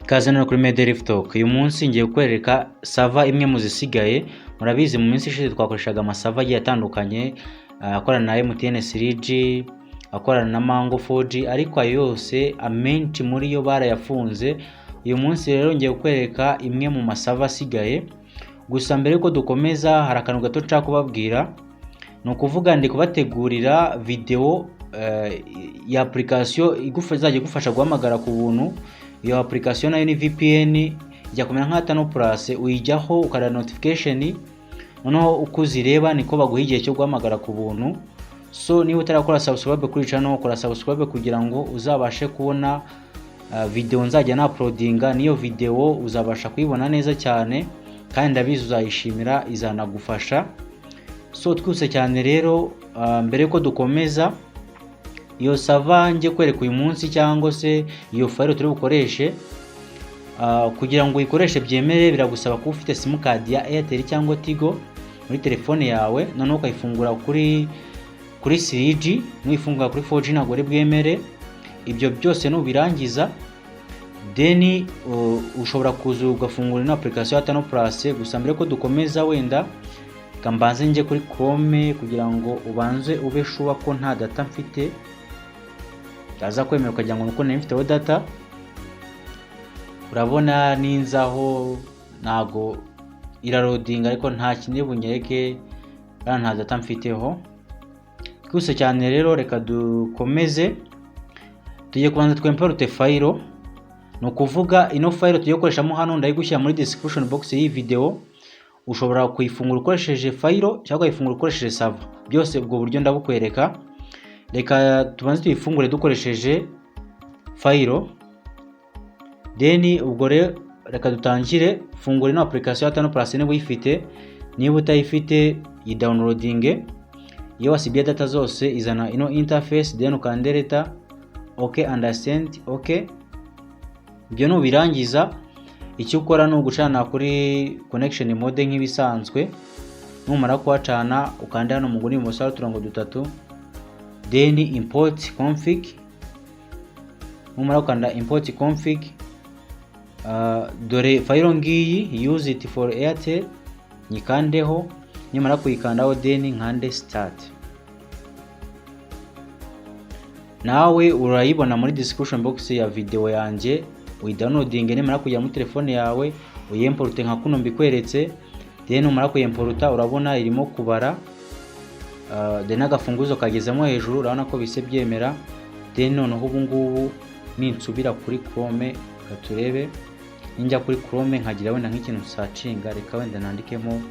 Ikaze none kuri Medelive Talk. Uyu munsi ngiye kukwereka server imwe mu zisigaye. Murabizi mu minsi ishize twakoreshaga amaserver agiye atandukanye, akorana na MTN 3G, akorana na Mango 4G, ariko ayo yose amenshi muri yo barayafunze. Uyu munsi rero ngiye kukwereka imwe mu maserver asigaye. Gusa mbere yuko dukomeza hari akantu gato nshaka kubabwira. Ni ukuvuga ndi kubategurira video ya application izajya igufasha guhamagara ku buntu. Iyo application nayo ni VPN, ijya kumera nka Tano Plus, uyijyaho ukareba notification, noneho uko uzireba niko baguha igihe cyo guhamagara ku buntu. So niba utarakora subscribe kuri channel, kora subscribe kugira ngo uzabashe kubona video nzajya na uploadinga. Niyo video uzabasha kuyibona neza cyane kandi ndabizi uzayishimira, izanagufasha. So twihuse cyane rero, mbere yuko dukomeza iyo server ngiye kwereka uyu munsi cyangwa se iyo file turi bukoreshe, kugira ngo uyikoreshe byemere biragusaba kuba ufite simukadi ya Airtel cyangwa Tigo muri telefone yawe, noneho ukayifungura kuri 3G. Nuyifungura kuri 4G ntabwo ari bwemere. Ibyo byose nubirangiza, then ushobora kuza ugafungura ino application ya Tano Plus. Gusa mbere ko dukomeza, wenda reka mbanze njye kuri Chrome kugira ngo ubanze ube sure ko nta data mfite, utaza kwemera ukagira ngo nuko nari mfiteho data. Urabona ninzaho ntago iraloadinga, ariko nta kindi bunyereke, kandi nta data mfiteho. Twihuse cyane rero, reka dukomeze. Tugiye kubanza twimporte file. Ni ukuvuga ino file tugiye gukoreshamo hano ndayigushyira muri description box y'iyi video. Ushobora kuyifungura ukoresheje file cyangwa ukayifungura ukoresheje server, byose ubwo buryo ndabukwereka. Reka tubanze tuyifungure dukoresheje file. Then ubwo rero reka dutangire. Fungura ino application ya Tano Plus niba uyifite. Niba utayifite, yidownloadinge. Iyo wasibye data zose izana ino interface, then ukande later, okay, understand, okay. Ibyo nubirangiza, icyo ukora ni ugucana kuri connection mode nk'ibisanzwe. Numara kuhacana, ukande hano mu nguni ibumoso hari uturongo dutatu, then import config. Numara gukanda import config, dore file ngiyi, use it for Airtel, nyikandeho. Nimara kuyikandaho, then nkande start. Nawe urayibona muri description box ya video yanjye, uyidownloadinge. Nimara kujya muri telefone yawe, uyimporte nka kuno mbikweretse. Then numara kuyimporta, urabona irimo kubara, then agafunguzo kagezemo hejuru, urabona ko bise byemera. Then noneho ubu ngubu ninsubira kuri Chrome, reka turebe, ninjya kuri Chrome nkagira wenda nk'ikintu nsearchinga, reka wenda nandikemo,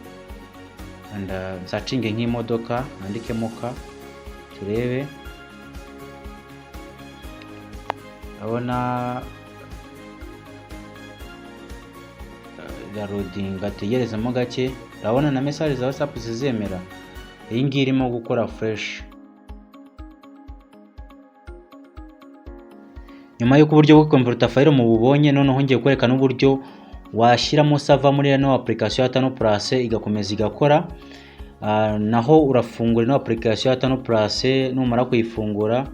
wenda nsearchinge nk'imodoka, nandikemo ka turebe. Urabona iraloadinga, tegerezamo gake. Urabona na message za WhatsApp zizemera. Iyi ngiyi irimo gukora fresh. Nyuma y'uko uburyo bwo kwimporta file mububonye, noneho ngiye kwereka n'uburyo washyiramo server muri ino application ya Tano Plus igakomeza igakora. Naho urafungura ino application ya Tano Plus. Numara kuyifungura,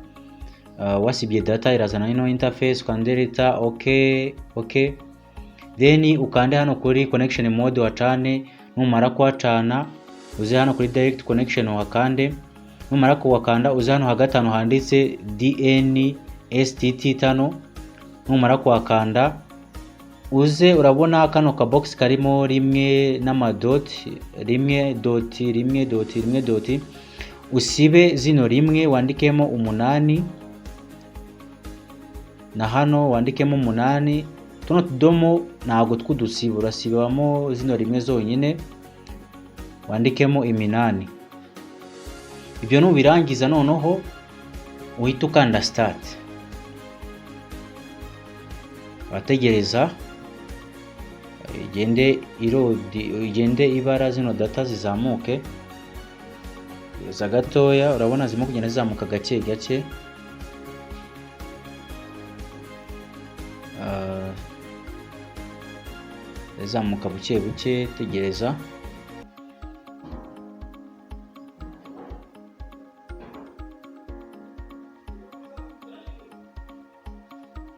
wasibye data, irazana ino interface, ukande later, okay. Then ukande hano kuri connection mode wacane. Numara kuhacana, uze hano kuri direct connection wakande. Numara kuwakanda, uze hano hagati ahantu handitse DNSTT tano. Numara kuhakanda, uze urabona kano ka box karimo rimwe n'amadoti, rimwe dot rimwe dot rimwe dot, usibe zino rimwe, wandikemo 8, na hano wandikemo 8. Tuno tudomo ntabwo tw'udusiba, urasibamo zino rimwe zonyine, wandikemo 8. Ibyo nubirangiza, noneho uhita ukanda start, urategereza igende iload, igende ibara zino data zizamuke. Za gatoya, urabona zirimo kugenda zizamuka gake gake. Zizamuka buke buke, tegereza.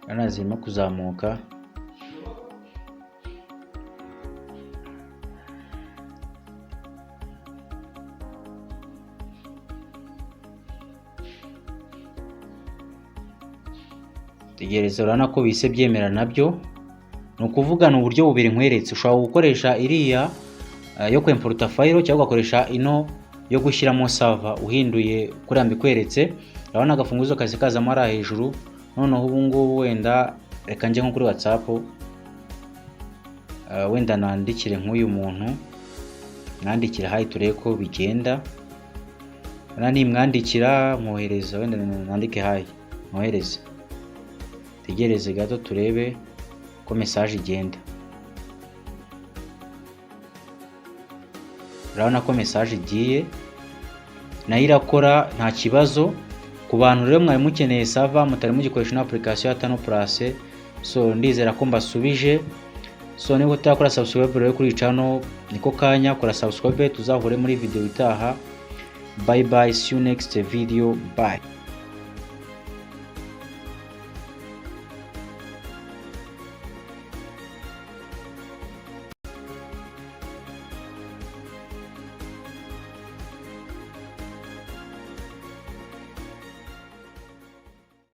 Urabona zirimo kuzamuka. Tegereza, urabona ko bise byemera nabyo. Ni ukuvuga ni uburyo bubiri nkweretse: ushobora gukoresha iriya yo kwimporta file, cyangwa ugakoresha ino yo gushyiramo server uhinduye kuriya mbikweretse. Urabona agafunguzo kahise kazamo hariya hejuru. Noneho ubu ngubu wenda reka njye nko kuri WhatsApp, wenda nandikire nk'uyu muntu, mwandikire "hi", turebe ko bigenda. Nimwandikira mwohereza, wenda nandike "hi", mwohereze, tegereze gato turebe ko message igenda. Urabona ko message igiye, nayo irakora nta kibazo. Ku bantu rero mwari mukeneye server mutari mugikoresha ino application ya Tano Plus, so ndizera ko mbasubije. So niba utarakora subscribe rero kuri channel, niko kanya, kora subscribe, tuzahure muri video itaha. Bye bye, see you next video, bye.